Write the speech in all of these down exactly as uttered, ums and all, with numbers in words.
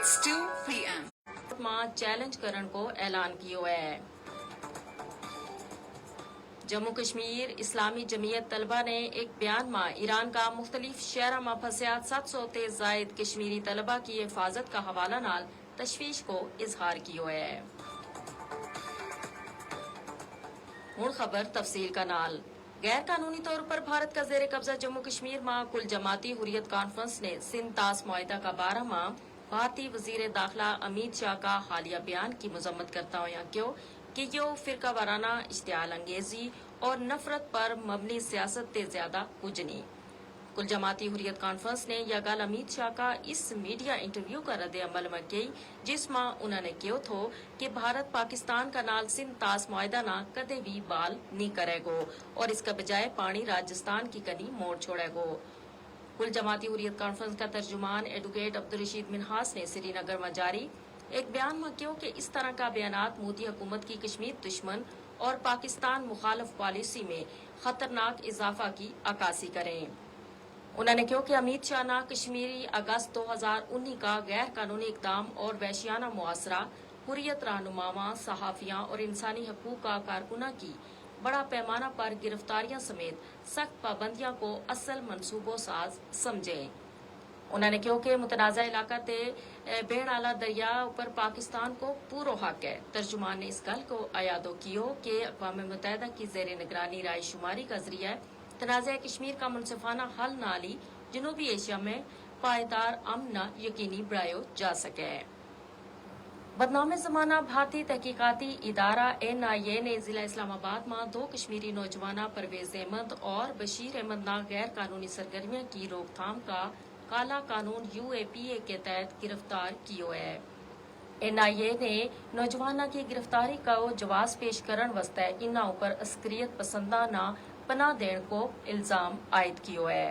ٹو پی ایم۔ ما چیلنج کرن کو اعلان کیو ہے۔ جموں کشمیر اسلامی جمعیت طلبہ نے ایک بیان ما ایران کا مختلف شہراں ما پھنسیا ست سو تے زائد کشمیری طلبہ کی حفاظت کا حوالہ نال تشویش کو اظہار کیو ہے۔ ہن خبر تفصیل کا نال۔ غیر قانونی طور پر بھارت کا زیر قبضہ جموں کشمیر ما کل جماعتی حریت کانفرنس نے سندھ تاس معاہدہ کا بارہ ما بھارتی وزیر داخلہ امیت شاہ کا حالیہ بیان کی مذمت کرتا ہویا کہیو کہ یوہ فرقہ وارانہ اشتعال انگیزی اور نفرت پر مبنی سیاست تے زیادہ کجھ نہیں۔ کل جماعتی حریت کانفرنس نے یا گل امیت شاہ کا اس میڈیا انٹرویو کا رد عمل ما کہی، جس ما انہوں نے کہیو تھو کہ بھارت پاکستان کا نال سندھ تاس معاہدہ نا کدے بھی بال نہیں کرے گو اور اس کا بجائے پانی راجستان کی کنی موڑ چھوڑے گو۔ کل جماعتی حریت کانفرنس کا ترجمان ایڈوکیٹ عبدالرشید منہاس نے سری نگر ما جاری ایک بیان ما کہیو کہ اس طرح کا بیانات مودی حکومت کی کشمیر دشمن اور پاکستان مخالف پالیسی میں خطرناک اضافہ کی عکاسی کریں۔ انہوں نے کہیو کہ امیت شاہ نا کشمیری اگست دو ہزار انی کا غیر قانونی اقدام اور وحشیانہ محاصرہ، حریت رہنماواں، صحافیاں اور انسانی حقوق کا کارکناں کی بڑا پیمانہ پر گرفتاریاں سمیت سخت پابندیاں کو اصل منصوبوں ساز سمجھیں۔ انہوں نے کہیو کہ متنازعہ علاقہ تے بین آلا دریا اپر پاکستان کو پورو حق ہے۔ ترجمان نے اس گل کو ایادو کیو کہ اقوام متحدہ کی زیر نگرانی رائے شماری کا ذریعہ تنازعہ کشمیر کا منصفانہ حل نالی جنوبی ایشیا میں پائیدار امن نا یقینی بڑھایو جا سکے۔ بدنام زمانہ بھارتی تحقیقاتی ادارہ این آئی اے نے ضلع اسلام آباد ما دو کشمیری نوجواناں پرویز احمد اور بشیر احمد نا غیر قانونی سرگرمیاں کی روک تھام کا کالا قانون یو اے پی اے کے تحت گرفتار کیو ہے۔ این آئی اے نے نوجواناں کی گرفتاری کو جواز پیش کرن واسطے انہاں اپر عسکریت پسنداں نا پناہ دین کو الزام عائد کیو ہے۔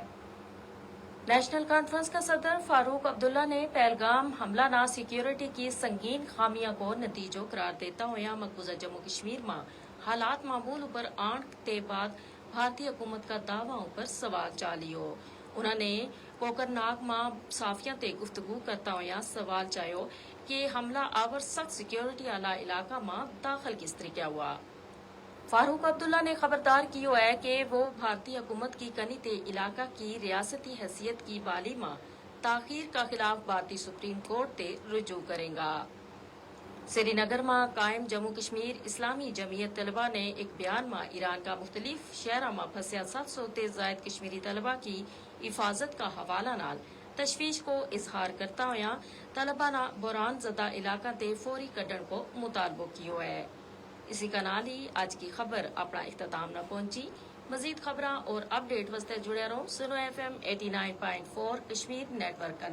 نیشنل کانفرنس کا صدر فاروق عبداللہ نے پہلگام حملہ نا سیکیورٹی کی سنگین خامیاں کو نتیجو قرار دیتا ہویا مقبوضہ جموں کشمیر ما حالات معمول اپر آن تے بعد بھارتی حکومت کا دعواں اپر سوال چالیو۔ انہوں نے کوکرناگ ما صحافیاں تے گفتگو کرتا ہویا سوال چایو کہ حملہ آور سخت سیکیورٹی آلا علاقہ ما داخل کس طریقہ ہوا؟ فاروق عبداللہ نے خبردار کیو ہے کہ وہ بھارتی حکومت کی کنی تے علاقہ کی ریاستی حیثیت کی بالی ما تاخیر کا خلاف بھارتی سپریم کورٹ تے رجوع کریں گا۔ سری نگر ما قائم جموں کشمیر اسلامی جمعیت طلبہ نے ایک بیان ما ایران کا مختلف شہراں ما پھنسیا ست سو تے زائد کشمیری طلبہ کی حفاظت کا حوالہ نال تشویش کو اظہار کرتا ہویا طلبہ نا بحران زدہ علاقہ تے فوری کڈن کو مطالبو کیو ہے۔ اسی کا نال ہی آج کی خبر اپنا اختتام نا پہنچی۔ مزید خبراں اور اپڈیٹ واسطے جڑیا رہو سنو ایف ایم ایٹی نائن پوائنٹ فور کشمیر نیٹ ورک کا نال۔